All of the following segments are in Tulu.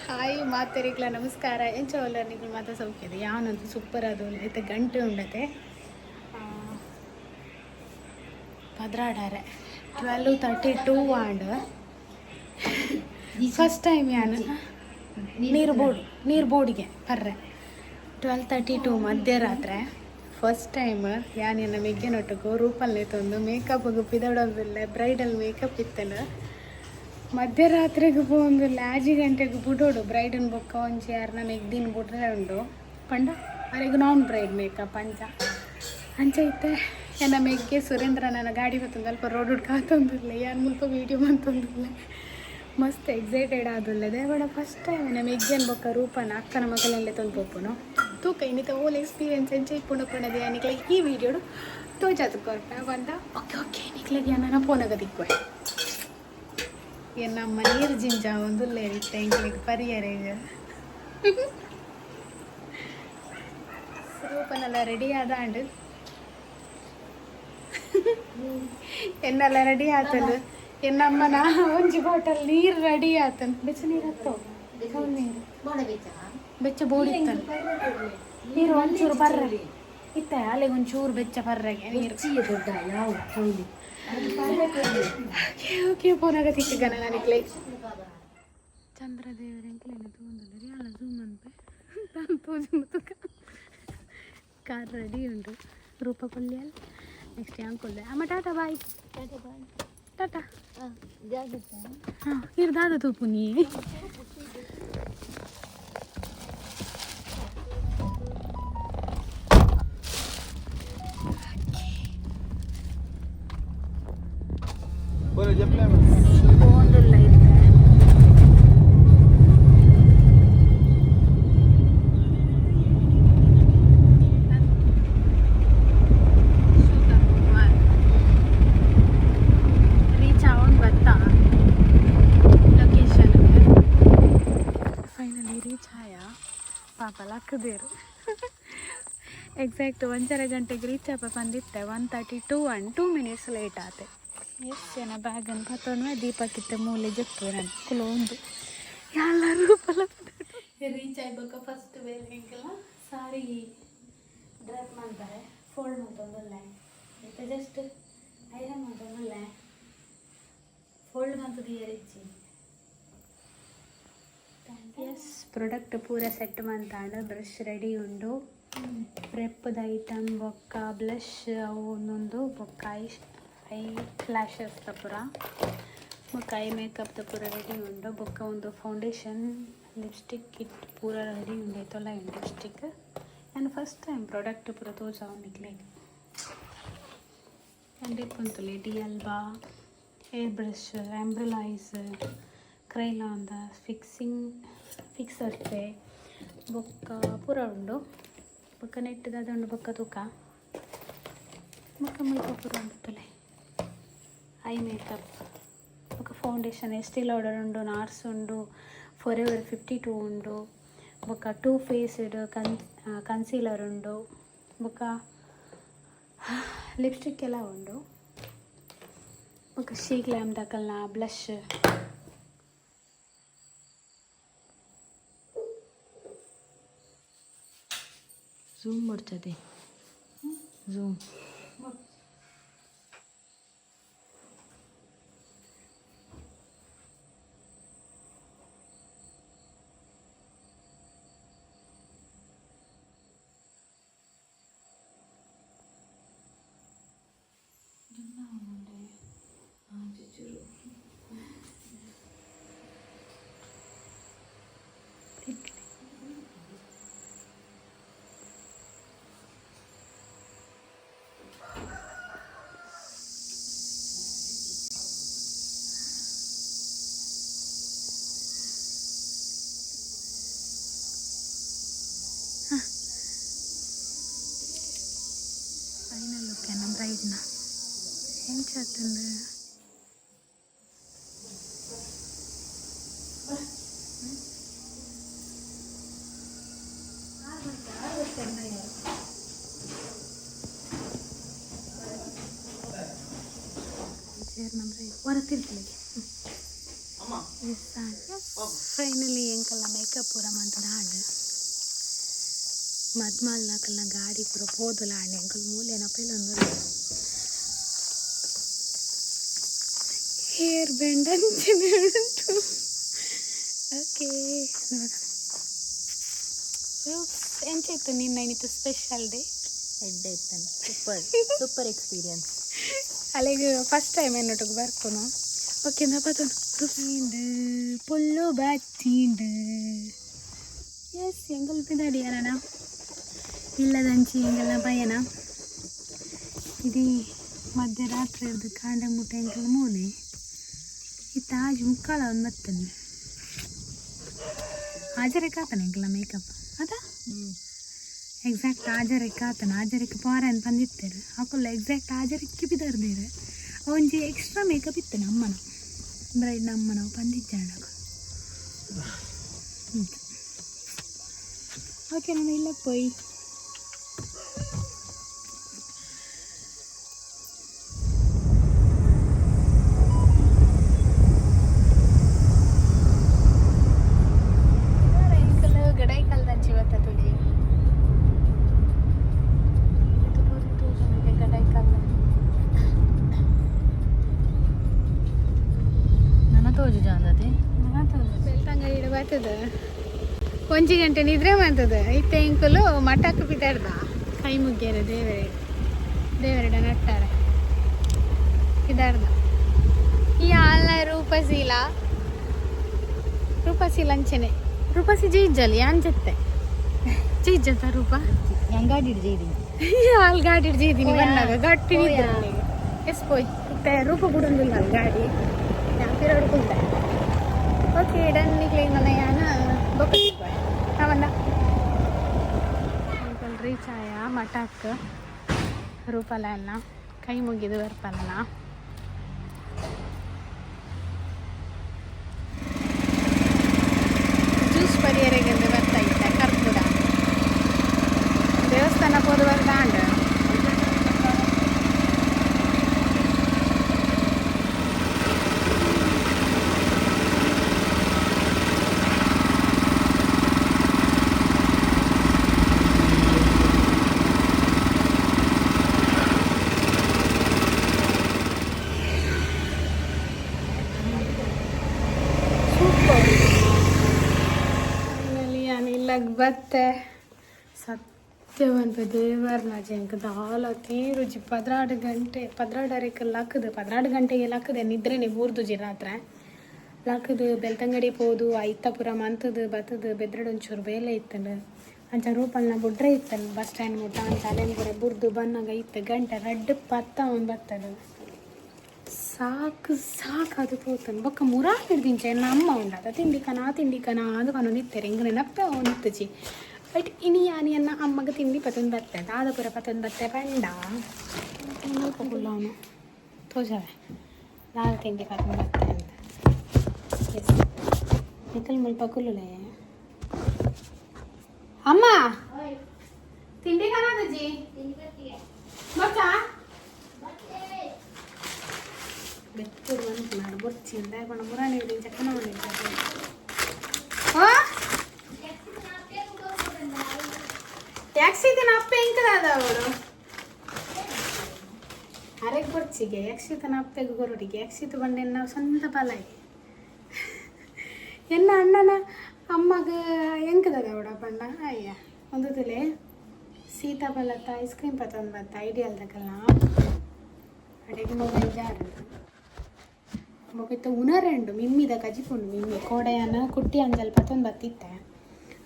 ಹಾಯ್ ಮಾತೆರಿಗ್ಲ ನಮಸ್ಕಾರ. ಎಂಚ ಉಲ್ಲರ್ ನಿಕುಲು ಮಾತ? ಸೌಖ್ಯದ? ಯಾನಂತೂ ಸೂಪರ್ ಅದು. ಇತ್ತೆ ಗಂಟೆ ಉಂಡತೆ 12 ಆರೆ, 12:32 and. First time ಯಾನ್ ನೀರು ಬೋಡು, ನೀರು ಬೋಡಿಗೆ ಪರ್ರೆ. 12:32 ಮಧ್ಯರಾತ್ರಿ. ಫಸ್ಟ್ ಟೈಮ್ ಯಾನ್ ಎನ್ನ ಮೆಗ್ಗೆನೊಟ್ಟುಗು ರೂಪಲ್ನೆ ತಂದು ಮೇಕಪ್ಗೆ ಪಿದಡೊಂದುಲ್ಲೆ. Bridal make-up ಇತ್ತನು. ಮಧ್ಯರಾತ್ರಿಗೆ ಪೋವೊಂದುಲ್ಲೆ. 6 ಗಂಟೆಗೆ ಬುಡೋಡು ಬ್ರೈಡನ್ ಬೊಕ್ಕ ಒಂಜಿ ಯಾರ್ನ ಮೆಗ್ದಿನ ಬುಡ್ರೆ ಉಂಡು ಪಂಡ ಅರೆಗ್ ನಾನ್ ಬ್ರೈಡ್ ಮೇಕಪ್ ಅಂಚ ಅಂಚ. ಇತ್ತೆ ಎನ್ನ ಮೆಗ್ಗೆ ಸುರೇಂದ್ರ ನನ್ನ ಗಾಡಿ ಬತ್ತೊಂದು ಅಲ್ಪ ರೋಡ್ ಕಾತೊಂದುಲ್ಲೆ. ಯಾನ್ ಮುಲ್ಪ ವೀಡಿಯೋ ಮಂತೊಂದುಲ್ಲೆ. ಮಸ್ತ್ ಎಕ್ಸೈಟೆಡ್ ಆದುಲ್ಲೆ ದೇವಡ. ಫಸ್ಟ್ ಟೈಮ್ ಎನ್ನ ಮೆಗ್ಗೆನ್ ಬೊಕ್ಕ ರೂಪನ ಅಕ್ಕನ ಮಗಲೆಲ್ಲ ತಂದು ಪೋಪುನು. ತೂಕ, ಇನ್ನಿತ ಓಲ್ ಎಕ್ಸ್ಪೀರಿಯನ್ಸ್ ಎಂಚ ಇಪ್ಪುಂಡು ಪಂಡದೆ ನಿಕ್ಲೆ ಈ ವಿಡಿಯೋಡು ತೋಜಾದ್ ಕೊರ್ಪೆ ಬಂದ. ಓಕೆ ಓಕೆ, ನಿಕ್ಲೆಗ್ ಯಾನ ಪೋನಗ ದಿಕ್ಕುವೆ. ನಮ್ಮ ನೀರು ಜಿಂಜ ಒಂದುಲ್ಲೆ ಇತ್ತೆ ಎಂಕ್ಲೆಗ್ ಪರಿಯರೆಗ್. ರೂಪನೆಲ್ಲ ರೆಡಿ ಆದಾಂಡ್. ಎನ್ನೆಲ್ಲ ರೆಡಿ ಆತನು. ಎನ್ನಮ್ಮನ ಒಂಜಿ ಬಾಟಲ್ ನೀರು ರೆಡಿ ಆತನ್. ಬೆಚ್ಚ ನೀರು ಹತ್ತೋ ನೀರು ಬೆಚ್ಚ ಬೋಡಿತ್ತನು ನೀರು. ಒಂಚೂರು ಬರ್ರೆ ಇತ್ತೆ ಅಲ್ಲಿಗೆ ಒಂಚೂರು ಬೆಚ್ಚ ಬರ್ರೆಗೆ ನೀರು. ದೊಡ್ಡ ಯಾವ ಕೌಲಿ. ಓಕೆ ಓಕೆ, ಪೋನಾಗ ತಿಕ್ಕಗನ ನನಗೆ. ಚಂದ್ರದೇವರ ಎಂಕ್ಲೇನ ತೂಂದುಲ್ಲೆರ್. ಯಾಲ ಝೂಮ್ ಅನ್ಪೆ ತಾನು ತೋಜುಂಡು ತುಕ. ಕಾರ್ ರೆಡಿ ಉಂಡು. ರೂಪ ಕೊಲ್ಯಾಲ್, ನೆಕ್ಸ್ಟ್ ಯಾನ್ ಕೊಲ್ಲೆ. ಅಮ್ಮ, ಟಾಟಾ ಬಾಯ್. ಟಾಟಾ ಬಾಯ್. ಟಾಟಾ. ಜಾಗ್ರತೆ. ಹಾಂ, ಇರ್ ದಾದ ತೂಪು ನೀ. ಪೋಂದುಲ್ಲ ಇತ್ತೆ. ರೀಚ್ ಆವೊಂದು ಬತ್ತಾ ಲೊಕೇಶನ್. ಫೈನಲಿ ರೀಚ್ ಆಯ. ಪಾಪ ಲಕ್ಕದೇರು. ಎಕ್ಸಾಕ್ಟ್ 1.5 ಗಂಟೆಗೆ ರೀಚ್ ಆಪ ಬಂದಿತ್ತೆ. 1:32 and 2 minutes late ಆತೆ. ಎಸ್ ಜನ ಬ್ಯಾಗನ್ನು ಪತ್ತೊಂಡ್ವೆ. ದೀಪಕ್ಕಿತ್ತೆ ಮೂಲೆ ಜಪ್ಪು ನಾನು ಕುಲೊಂದು ಎಲ್ಲರೂ ರೀಚ್ ಆಗ್ಬೇಕು. ಫಸ್ಟ್ ಬೇರೆ ಎಂಕಲ್ಲ ಸಾರಿ ಡ್ರೆಪ್ ಮಾಡ್ತಾರೆ. ಫೋಲ್ಡ್ ಮಾಡ್ತೊಂದುಲ್ಲೆ. ಇತ್ತೆ ಜಸ್ಟ್ ಐರನ್ ಮಾಡ್ತೊಂದುಲ್ಲೆ. ಫೋಲ್ಡ್ ಮಂತುದು ಇಜ್ಜಿ. ಎಸ್, ಪ್ರಾಡಕ್ಟ್ ಪೂರ ಸೆಟ್ ಮಂತಾಂಡ್. ಬ್ರಷ್ ರೆಡಿ ಉಂಡು. ಪ್ರೆಪ್ಪದ ಐಟಮ್ ಬೊಕ್ಕ ಬ್ಲಷ್ ಅವು ಒಂದೊಂದು ಬೊಕ್ಕ I I lashes ಪೂರ ಬೊಕ್ಕ I ಮೇಕಪ್ದ ಪೂರ ರೆಡಿ ಉಂಡು. ಬೊಕ್ಕ ಒಂದು ಫೌಂಡೇಶನ್, ಲಿಪ್ಸ್ಟಿಕ್ ಕಿಟ್ ಪೂರ ರೆಡಿ ಉಂಡು. ಐತೊಲ ಉಂಡು lipstick. And first time product ಪೂರ ತೋಜಾವು ನಿಕ್ಲೆಗ್. ಆ್ಯಂಡ್ ಇಪ್ಪುಂತುಲೆ d'Alba hair brush, Embryolisse, ಕ್ರೈಲಾನ್ದ ಫಿಕ್ಸಿಂಗ್ ಫಿಕ್ಸರ್ ಬೊಕ್ಕ ಪೂರ ಉಂಡು. ಬೊಕ್ಕ ನೆಟ್ಟದ ಉಂಡು. ಬೊಕ್ಕ ತೂಕ ಬೊಕ್ಕ ಮುಲ್ಪ ಪೂರ ಉಂಡು ತೂಲೆ. I makeup ಬೊಕ್ಕ ಫೌಂಡೇಶನ್ ಎಸ್ಟಿ ಲಾಡರ್ ಉಂಡು, ನಾರ್ಸ್ ಉಂಡು, ಫಾರ್ ಎವರ್ 52 ಉಂಡು. ಬೊಕ್ಕ ಟೂ ಫೇಸ್ಡ್ ಕನ್ಸೀಲರ್ ಉಂಡು. ಬೊಕ್ಕ ಲಿಪ್ಸ್ಟಿಕ್ ಎಲ್ಲ ಉಂಡು. ಬೊಕ್ಕ ಶೀ ಗ್ಲಾಮ್ ದಕಲ್ನ ಬ್ಲಷ್. ಝೂಮ್ ಮಾಡ್ತದೆ, ಝೂಮ್. ಫೈನಲ್ ಲುಕ್ ನಮ್ಮ ಬ್ರೈಡ್ನ. ಎಂಚ ಆತಂದು? ಚೇರ್ ನಮ್ಮ ಬ್ರೈಡ್ ಹೊರ ತಿರ್ಗಲಿಗೆ. Yes, yes. ಫೈನಲಿ ಎಂಕಲ್ನ ಮೇಕಪ್ ಪೂರ ಮಂತದ ಆಂಡ್. ಮದ್ಮಾಲ್ನಕಲ್ನ ಗಾಡಿ ಪೂರ ಪೋದುಲ ಆಂಡ್. ಎಂಕಲ್ ಮೂಲೆನ ಪೈಲೊಂದು ಹೇರ್ ಬ್ಯಾಂಡ್ ಅಂಚನೆ ಉಂಟು. ಓಕೆ ರೂಪ್ಸ್, ಎಂಚ ಇತ್ತು ನಿನ್ನ ಇನಿತ ಸ್ಪೆಷಲ್ ಡೇ? ಎಡ್ಡೆ ಇತ್ತಾನೆ. Super super experience. ಅಲ್ಲಿಗೆ ಫಸ್ಟ್ ಟೈಮ್ ಎನ್ನೊಟ್ಟಿಗೆ ಬರ್ಪುನು. ಓಕೆ, ನಾ ಬತ್ತನು. ಪೊಲ್ಲು ಬತ್ತೀಂಡ್. ಎಸ್, ಎಂಗಲ್ ಪಿದಾಡಿಯನ ಇಲ್ಲದಂಚಿ ಎಂಗಲ್ನ ಪಯಣ. ಇಡೀ ಮಧ್ಯರಾತ್ರಿ ಹಿಡ್ದು ಕಾಂಡೆ ಮುಟ್ಟ ಎಂಕಲ್ ಮೂಲೆ ಈ ತಾಜ್ ಮುಕ್ಕಾಲ ಒಂದು ಬತ್ತನೆ ಆಜರಕ್ಕೆ ಆತನ ಎಂಕಲ್ನ ಮೇಕಪ್ ಅದ. ಎಕ್ಸಾಕ್ಟ್ ಆಜರಕ್ಕೆ ಆತನ, ಆಜರಕ್ಕೆ ಪಾರ ಅಂತ ಬಂದಿತ್ತೇರು. ಅಕುಲ್ಲ ಎಕ್ಸಾಕ್ಟ್ ಆಜರಕ್ಕೆ ಬಿದಾರ್ದೇರು. ಒಂಜಿ ಎಕ್ಸ್ಟ್ರಾ ಮೇಕಪ್ ಇತ್ತು ನಮ್ಮನ ಬ್ರೈಡ್ ನಮ್ಮನ ಬಂದಿದ್ದಾಣ. ಓಕೆ, ನಾನು ಇಲ್ಲ ಪೋಯ್. ಗಡೈ ಕಲ್ದಂಚಿ ಬತ್ತ ತುಳಿ ಗಡೈ ಕಲ್ಲ. ನನ್ನ ತೋಜು ಜಾಂದತೆ. ಬೆಳ್ತಂಗಡಿ ಬರ್ತದ. ಒಂಜಿ ಗಂಟೆ ನಿದ್ರೆ ಮಾಡ್ತದೆ. ಇತ್ತೆ ಇಂಕುಲು ಮಠಕ್ಕೆ ಬಿದ್ದಾಡ್ದ ಕೈ ಮುಗ್ಗ್ಯಾರ ದೇವರೇ. ದೇವರೆಡ ನಟ್ಟಾರೆ ಬಿದ್ದಾಡ್ದ. ಈ ಆಲ್ನ ರೂಪಶೀಲ, ರೂಪಶೀಲ ಅಂಚನೆ. ರೂಪಸಿ ಜೀಜಲಿ ಅಂಜತ್ತೆ ಜೀಜತ ರೂಪ. ಹೆಂಗಾಡಿ ಹಿಡ್ದಿದ್ದೀನಿ. ಅಲ್ಲಿ ಗಾಡಿ ಹಿಡ್ದಿದ್ದೀನಿ. ಹೋಯಾ? ಬಂದಾಗ ಗಟ್ಟಿ. ಹೋಯಾ? ಎಸ್ ಪೋಯ್. ಇತ್ತೆ ರೂಪ ಬಿಡೊಂದಿಲ್ಲ ಅಲ್ಲಿ ಗಾಡಿ ಯಾಪಿರೋಡು ಕುಂತೆ. Okay, done. ನಿಕ್ಲೆ ನನ್ನ ಯಾನ ಬೊಕ್ಕ ಅವನ್ನ ರೀಚ್ ಆಯ ಮಠಕ್ಕೆ. ರೂಪಲ ಎಲ್ಲ ಕೈ ಮುಗಿದು ಬರ್ಪಲ್ಲ. ಜ್ಯೂಸ್ ಪರಿಯರೆಗೆ ಬರ್ತಾ ಇದ್ದ ಕರ್ಪೂರ ದೇವಸ್ಥಾನ ಪೋದು ಬರ್ದಾಂಡ್. ಸೂಪರ್. ಫೈನಲಿ ನಾನು ಇಲ್ಲಾಗ ಬತ್ತೆ. ಸತ್ಯವಂತ ದೇವರ್ನ ಜಂಕ್ ದಾಲ ತೀರುಜಿ. 12 ಗಂಟೆ, 12:30ಕ್ಕೆ ಲಕ್ಕದು, 12 ಗಂಟೆಗೆ ಲಕ್ಕದೆ. ನಿದ್ರೆನೆ ಬೂರ್ದುಜಿ. ರಾತ್ರಿ ಲಕ್ಕದು ಬೆಳ್ತಂಗಡಿ ಪೋದು ಐತಪುರ ಮಂತದು ಬತ್ತದು. ಬೆದ್ರಡ್ ಒಂಚೂರು ಬೇಲೆ ಇತ್ತಂಡು. ಅಂಚ ರೂಪಲ್ನ ಬುಡ್ರೆ ಇತ್ತಲ್ಲ ಬಸ್ ಸ್ಟ್ಯಾಂಡ್ ಮುಟ್ಟ. ಅಂಚ ಅಲ್ಲೇನು ಪೂರ ಬುರ್ದು ಬನ್ನಾಗ ಇತ್ತು ಗಂಟೆ 2:10 ಅವ್ನು ಬರ್ತದೆ. ಸಾಕು ಸಾಕು, ಅದು ಪೋತನ್. ಬೊಕ್ಕ ಮುರಾ ಹಿಡ್ದಿಂಚೆ ನಮ್ಮ ಉಂಡದ ತಿಂಡಿ ಕನ ತಿಂಡಿ ಕನ ಅದು ಪನೊಂದು ಇತ್ತಾರೆ. ಎಂಗ್ ನೆನಪೆ ಅವನಿತ್ತುಜಿ. ಬಟ್ ಇನಿ ಯಾನಿ ಅನ್ನ ಅಮ್ಮಗ ತಿಂಡಿ ಪತೊಂದು ಬತ್ತೆ. ದಾದಪುರ ಪತೊಂದು ಬತ್ತೆ ಪಂಡ ಅವನು ತೋಜವೆ ದಾದ ತಿಂಡಿ ಪತೊಂದು ಬತ್ತೆ ಅಂತ. ಎಸ್, ನಿಖಲ್ ಮುಲ್ಪ ಕುಲ್ಲುಲೆ. ಅಮ್ಮ, ತಿಂಡಿ ಕನದಜಿ ಬಚ್ಚಾ ಬೆತ್ತೂರು ಅನ್కున్నాడు. ಬೊರ್ಚಿಂದ ಪಂಡ ಮುರಾಣಿ ಚಕ್ಕನ ಮಾಡಿದ್ದಾರೆ. ಯಕ್ಷಿತನ ಅಪ್ಪ ಎಂಕದಾದ ಅವಳು ಅರೆಗ್ ಬೊರ್ಚಿಗೆ. ಯಕ್ಷಿತನ ಅಪ್ಪೆಗ್ ಗೊರಡಿಗೆ. ಯಕ್ಷಿತ ಬಂಡೆ ನಾವು ಸ್ವಂತ ಬಲಾಯಿ. ಎನ್ನ ಅಣ್ಣನ ಅಮ್ಮಗ ಎಂಕದದ ಅವಡ ಪಂಡ ಅಯ್ಯ ಒಂದು ತುಲೆ ಸೀತಾಫಲತ್ತ ಐಸ್ ಕ್ರೀಮ್ ಪತ್ತೊಂದು ಬತ್ತ ಐಡಿಯಲ್ದಕಲ್ಲ. ಅಡೆಗೆ ಮೊಬೈಲ್ ಜಾರು. ಬೊಕ ಉನರೆಂಡು ಮಿಮ್ಮಿದ ಕಜಿಪುಂಡು. ಮಿಮ್ಮಿ ಕೋಡೆಯನ ಕುಟ್ಟಿ ಅಂಜಲ್ ಪತ್ತೊಂದು ಬತ್ತಿತ್ತೆ.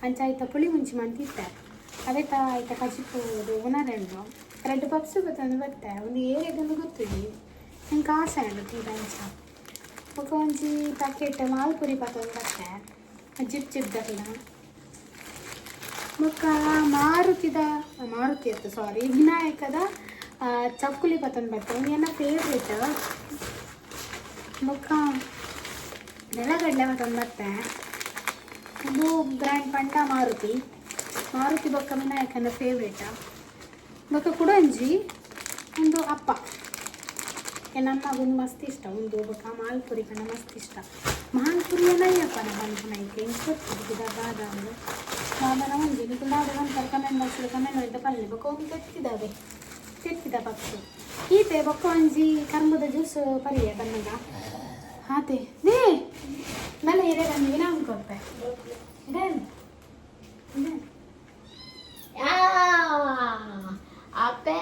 ಅಂಚ ಆಯ್ತ ಪುಳಿ ಮುಂಚಿ ಮಂತಿತ್ತೆ. ಅವೇತ ಆಯ್ತ ಕಜಿಪು ಉನರೆಂಡು. ರೆಡ್ ಪಪ್ಸ್ ಪತ್ತೊಂದು ಬತ್ತೆ. ಒಂದು ಏರಿಯಾಗೊಂದು ಗೊತ್ತಿದೆ. ನಂಗೆ ಆಸೆ ಉಂಡು ತೂದ ಅಂಚ. ಬೊಕ ಒಂಜಿ ಪ್ಯಾಕೆಟ್ ಮಾಲ್ಪುರಿ ಪತ್ತೊಂದು ಬತ್ತೆ, ಜಿಪ್ ಜಿಪ್ ದಕ್ಲ. ಬೊಕ್ಕ ಮಾರುತಿದ, ಮಾರುತಿ ಅತ್ತ, ಸಾರಿ, ವಿನಾಯಕದ ಚಕ್ಕುಲಿ ಪತ್ತೊಂದು ಬತ್ತೆ. ಒಂದು ಎನ್ನ ಫೇವ್ರೇಟ್. ಬೊಕ್ಕ ನೆಲಗಡಲೆ ಪತ್ತೊಂದು ಬತ್ತೆ. ಒಂದು ಬ್ರ್ಯಾಂಡ್ ಪಂಡ ಮಾರುತಿ. ಮಾರುತಿ ಬೊಕ್ಕ ವಿನಾಯಕನ ಫೇವ್ರೇಟ್. ಬೊಕ್ಕ ಕುಡಂಜಿ ಒಂದು ಅಪ್ಪ. ನಮ್ಮ ಒಂದು ಮಸ್ತ್ ಇಷ್ಟ ಒಂದು. ಬೊಕ್ಕ ಮಾಲ್ಪುರಿ ಪಂಡ ಮಸ್ತ್ ಇಷ್ಟ. ಮಾನ್ಪುರಿಯನ ಅಯ್ಯಪ್ಪನ ಪನ್ಪುನ ಐಕೆ ಎಂಕ್ ಗೊತ್ತಿಜ್ಜಿ ದಾದ ಅಂದ್. ದಾದನ ಒಂಜಿ ನಿಕುಲು ದಾದ ಪನ್ಪರ್ ಕಮೆಂಟ್ ಬಾಕ್ಸ್ ಕಮೆಂಟ್ ಮಲ್ತ್ ಪನ್ಲೆ. ಬೊಕ ಒಂಜಿ ತೆತ್ತಿದಾವೆ, ತೆತ್ತಿದ ಪಪ್ಸ್ ಈತೆ. ಬೊಕ್ಕ ಒಂಜಿ ಕರ್ಬದ ಜ್ಯೂಸ್ ಪರಿಯೆ ಬನ್ನಗ ಆತೆ. They ಮಲ್ಲ ಇರೆ ಬಂದು ಇನಾಮ್ ಕೊರ್ಪೆ. ಇದೇನ್ ಇದೇನ್? ಅಪ್ಪೆ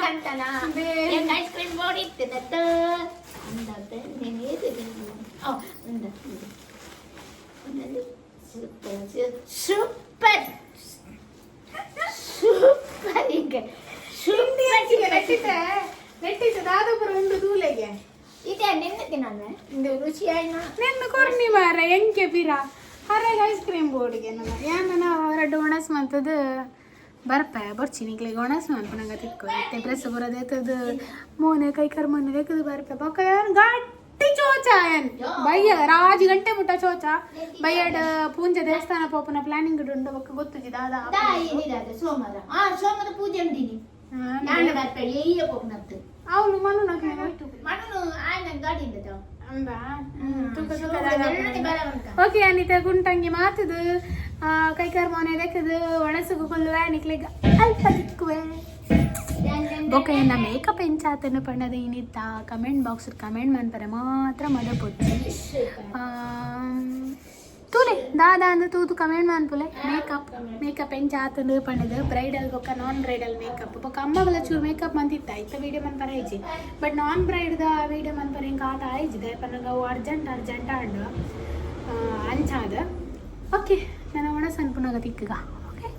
ಕಂತನ. They. Ice cream ಬೋಡಿತ್ತು ಅಂದತ್ತೆ. ನೀನು ಏದು? ಓ, ಅಂದ. ಸೂಪರ್ ಸೂಪರ್ ಸೂಪರ್ ಈಗ ತಿಂಡಿ ಸೂಪರ್. ಹಂಚಿಗೆ ನೆಟ್ಟಿತೆ ನೆಟ್ಟಿತೆ ದಾದಪುರ ಉಂಡು ತೂಲೆಗೆ. ಇದೆ ನಿನ್ನ ತಿನ್ನಲ್ಲ ಇದು ರುಚಿಯಾಯ್ನ. ನಿನ್ನ ಕೊರ್ನಿ ಮಾರ ಎಂಕೆ ಪಿರ ಹರಾಗ ಐಸ್ ಕ್ರೀಮ್ ಬೋರ್ಡ್ಗೆ ನನ್ನ ಯಾನ ರಡ್ಡು ಒಣಸ್ ಮಂತದ ಬರ್ಪೆ ಬೊರ್ಚಿ. ನಿಕ್ಲೆಗ್ ಒಣಸ್ ಮನ್ಪುನಗ ತಿಕ್ಕು. ಇತ್ತೆ ಡ್ರೆಸ್ ಪೂರ ದೇತದು ಮೋನೆ ಕೈ ಕರ್ಮನೆ ದೇಕದು ಬರ್ಪೆ. ಬೊಕ್ಕ ಯಾನ್ ಗಟ್ಟಿ ಚೋಚ ಏನ್ ಬಯ್ಯ ರಾಜಿ ಗಂಟೆ ಮುಟ್ಟ ಚೋಚ. ಬಯ್ಯಡ್ ಪೂಂಜೆ ದೇವಸ್ಥಾನ ಪೋಪುನ ಪ್ಲಾನಿಂಗ್ ಉಂಡು. ಬೊಕ್ಕ ಗೊತ್ತುಜಿ ದಾದ. ಏನಿದೆ ಸೋಮವಾರ? ಆ ಸೋಮವಾರ ಪೂಜೆ ಉಂಡಿನಿ. ನಾನು ಬರ್ಪೆ ಎಯ್ಯ ಪೋಪುನತ್ತು. ಅವಳು ಮನು. ಮನನು ಆಯ್ನ ಗಾಡಿ ಇಂದ. ಅಂದಾ ತೂಕ ತೂಕ. ಓಕೆ, ಅನಿತ ಗುಂಟಂಗಿ ಮಾತದು ಕೈಕಾರ್ ಮೋನೆ ದೆಕ್ಕದು ಒಣಸುಗು ಕೊಲ್ಲುವೆ. ನಿಕ್ಲೆಗ್ ಅಲ್ಪ ತಿಕ್ಕುವೆ. ಬೊಕ ಎನ್ನ ಮೇಕಪ್ ಎಂಚಾತನ ಪಂಡದ ಇನಿತ್ತ ಕಮೆಂಟ್ ಬಾಕ್ಸ್ ಕಮೆಂಟ್ ಮನ್ಪರೆ ಮಾತ್ರ ಮದಪೊಡ್ಚಿ. ತೂಲೆ ದಾದ ಅಂದ್ ತೂದು ಕಮೆಂಟ್ ಮನ್ಪುಲೆ. ಮೇಕಪ್ ಮೇಕಪ್ ಎಂಚಾತನ ಪಂಡದು, ಬ್ರೈಡಲ್ ಬೊಕ್ಕ ನಾನ್ ಬ್ರೈಡಲ್ ಮೇಕಪ್. ಬೊಕ್ಕ ಅಮ್ಮಗಲ ಚೂರು ಮೇಕಪ್ ಮಂತಿತ್ತ ಇತ್ತ ವೀಡಿಯೋ ಮನ್ಪರೆ ಇಜ್ಜಿ. ಬಟ್ ನಾನ್ ಬ್ರೈಡ್ದ ವೀಡಿಯೋ ಮನ್ಪರೆ ಹಿಂಗೆ ಆತ ಆಯ್ಜಿ. ದಾಯೆ ಅವು ಅರ್ಜೆಂಟ್ ಅರ್ಜೆಂಟ್ ಆಂಡ್ ಅಂಚಾದ. ಓಕೆ, ನನ್ನ ಒಣಸ್ ಅನ್ಪುನಾಗ ತಿಕ್ಕಗ. ಓಕೆ,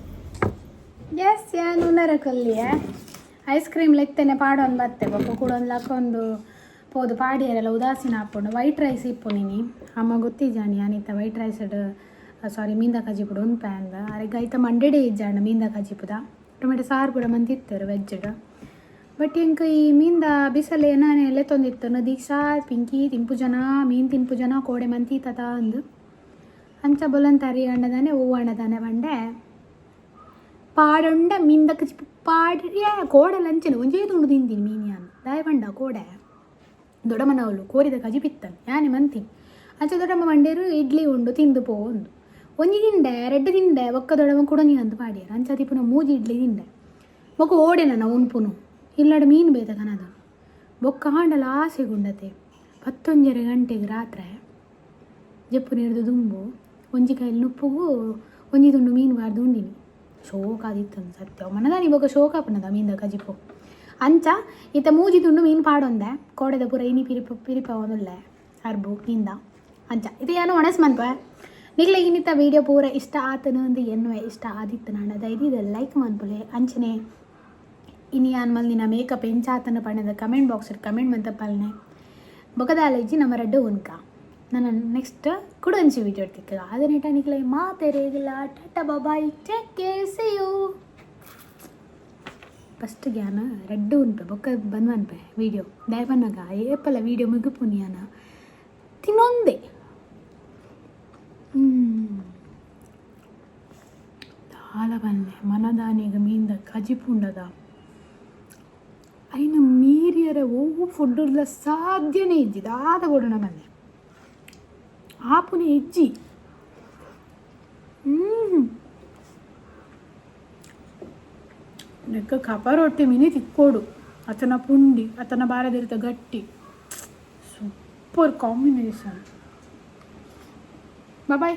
ಎಸ್, ಯಾನ್ ಉನ್ನರ ಕೊಲ್ಲಿಯೆ ಐಸ್ ಕ್ರೀಮ್ ಲೆತ್ತನೆ ಪಾಡೊಂದು ಬತ್ತೆ. ಬೊಕ್ಕ ಕೂಡೊಂದು ಲಕ್ಕೊಂದು ಪೋದು ಪಾಡಿಯರೆಲ್ಲ ಉದಾಸೀನ ಆಪುಂಡು. ವೈಟ್ ರೈಸ್ ಇಪ್ಪು ನೀನಿ ಅಮ್ಮ ಗೊತ್ತಿಜ್ಜಾನಿ ಅನಿತ ವೈಟ್ ರೈಸ್ ಸಾರಿ ಮೀಂದ ಕಜಿಪುಡು ಉನ್ಪೆ ಅಂದ. ಅರೆಗ್ ಐತ ಮಂಡೆಡೆ ಇಜ್ಜಾಂಡ ಮೀಂದ ಕಜಿಪುದ. ಟೊಮೆಟೊ ಸಾರು ಪೂರ ಮಂತಿತ್ತರು ವೆಜ್ಡ್. ಬಟ್ ಎಂಕ್ ಈ ಮೀಂದ ಬಿಸಲೆ ಏನಾನೆ ಲೆತ್ತೊಂದಿತ್ತನು ದೀಕ್ಷಾ ಪಿಂಕಿ ತಿಂಪು ಜನ ಮೀನು ತಿನ್ಪು ಜನ ಕೋಡೆ ಮಂತಿ ತತ ಅಂದು. ಅಂಚ ಬೊಲಂತರಿ ಅಂಡದಾನೆ ಹೂವು ಅಂಡದಾನೆ ಬಂಡೆ ಪಾಡೊಂಡ ಮೀನ್ದ ಕಜಿಪು ಪಾಡ್ಯ ಕೋಡಲ ಅಂಚನೆ ಒಂಜೇ ತುಂಡು ತಿಂತೀನಿ ಮೀನು ಯಾನ್. ದಾಯ ಪಂಡ ಕೋಡೆ ದೊಡ್ಡಮ್ಮನವಳು ಕೋರಿದ ಕಜಿಪಿತ್ತನ್ ಯಾನೆ ಮಂತೀನಿ. ಅಂಚ ದೊಡ್ಡಮ್ಮ ಮಂಡೇರು ಇಡ್ಲಿ ಉಂಡು ತಿಂದು ಪೋ ಒಂದು. ಒಂಜಿ ತಿಂಡೆ, ರಡ್ಡು ತಿಂಡೆ. ಬೊಕ್ಕ ದೊಡ್ಡಮ್ಮ ಕುಡೊಂಜಿ ಅಂದು ಪಾಡಿಯರ್. ಅಂಚ ತಿಪ್ಪುನ ಮೂಜಿ ಇಡ್ಲಿ ತಿಂಡೆ. ಬೊಕ್ಕ ಓಡೆ ನನ್ನ ಉನ್ಪುನು ಇಲ್ಲಡ ಮೀನು ಬೇತ ಕನದ. ಬೊಕ್ಕ ಆಂಡಲ ಆಸೆ ಗುಂಡತೆ 11:30 ಗಂಟೆಗೆ ರಾತ್ರೆ ಜಪ್ಪು ನೀರ್ದು ದುಂಬು ಒಂಜಿ ಕೈಲಿ ನುಪ್ಪುಗು ಒಂಜಿ ತುಂಡು ಮೀನು ಬಾರ್ದು ಉಂಡಿನಿ. ಶೋಕಾದಿತ್ತು ಸತ್ಯ ಮನದಾನಿ. ಬೊಕ್ಕ ಶೋಕ ಆಪುನದ ಮೀನ್ದ ಕಜಿಪು. ಅಂಚ ಇತ್ತ ಮೂಜಿ ತುಂಡು ಮೀನು ಪಾಡೊಂದೆ. ಕೋಡೆದ ಪೂರ ಇನಿ ಪಿರಿಪ ಪಿರಿಪ ಒಂದುಲ್ಲೆ ಅರ್ಬು ಮೀನ್ದ. ಅಂಚ ಇದು ಏನು ಒಣಸ್ ಮನ್ಪ. ನಿಗ್ಲೆ ಇನ್ನಿತ್ತ ವೀಡಿಯೋ ಪೂರ ಇಷ್ಟ ಆತನು ಅಂದು ಎನ್ನುವೆ. ಇಷ್ಟ ಆದಿತ್ತು ನಾನು ದಯವಿಟ್ಟು ಲೈಕ್ ಮನ್ಪುಲೆ. ಅಂಚನೆ ಇನಿ ಯಾನ್ ಮಲ್ದಿನ ಮೇಕಪ್ ಎಂಚಾತನ ಪಂಡದ ಕಮೆಂಟ್ ಬಾಕ್ಸ್ ಕಮೆಂಟ್ ಮಂತ ಪಲ್ನೆ. ಬೊಕದಾಲೇಜಿ ನಮ್ಮ ರಡ್ಡು ಉನ್ಕ ನನ್ನ ನೆಕ್ಸ್ಟ್ ಕುಡೊಂಜಿ ವೀಡಿಯೋ ತಿಕ್ಕ. ಅದನ್ನಿಟ ನಿಕ್ಲೆ ಮಾತೆರೆಗ್ಲ tata, bye, take care, see you. First ಗ್ಯಾನ ರಡ್ಡು ಉನ್ಪೆ, ಬೊಕ್ಕ ಬಂದ್ ಮನ್ಪೆ ವೀಡಿಯೋ. ದಾಯೆ ಪನ್ನಗ ಏಪಲ ವೀಡಿಯೋ ಮುಗುಪುನಿಯಾನ ತಿನ್ನೊಂದೆ. ದಾಲ ಬನ್ನೆ ಮನದಾನಿಗ ಮೀನ್ದ ಕಜಿಪುಂಡದ ಐನ ಮೀರಿಯರ ಒವ್ವು ಫುಡ್ ಸಾಧ್ಯನೇ ಇಜ್ಜಿ. ದಾದ ಕೊಡೋಣ ಬನ್ನೆ ಆಪುನೆ ಇಜ್ಜಿ. ನೆಕ್ಕ ಕಪ ರೊಟ್ಟಿ ಮಿನಿ ತಿಕ್ಕೋಡು. ಅತನ ಪುಂಡಿ ಅತನ ಬಾರದಿರ್ತ ಗಟ್ಟಿ ಸೂಪರ್ ಕಾಂಬಿನೇಷನ್. ಬಾಯ್.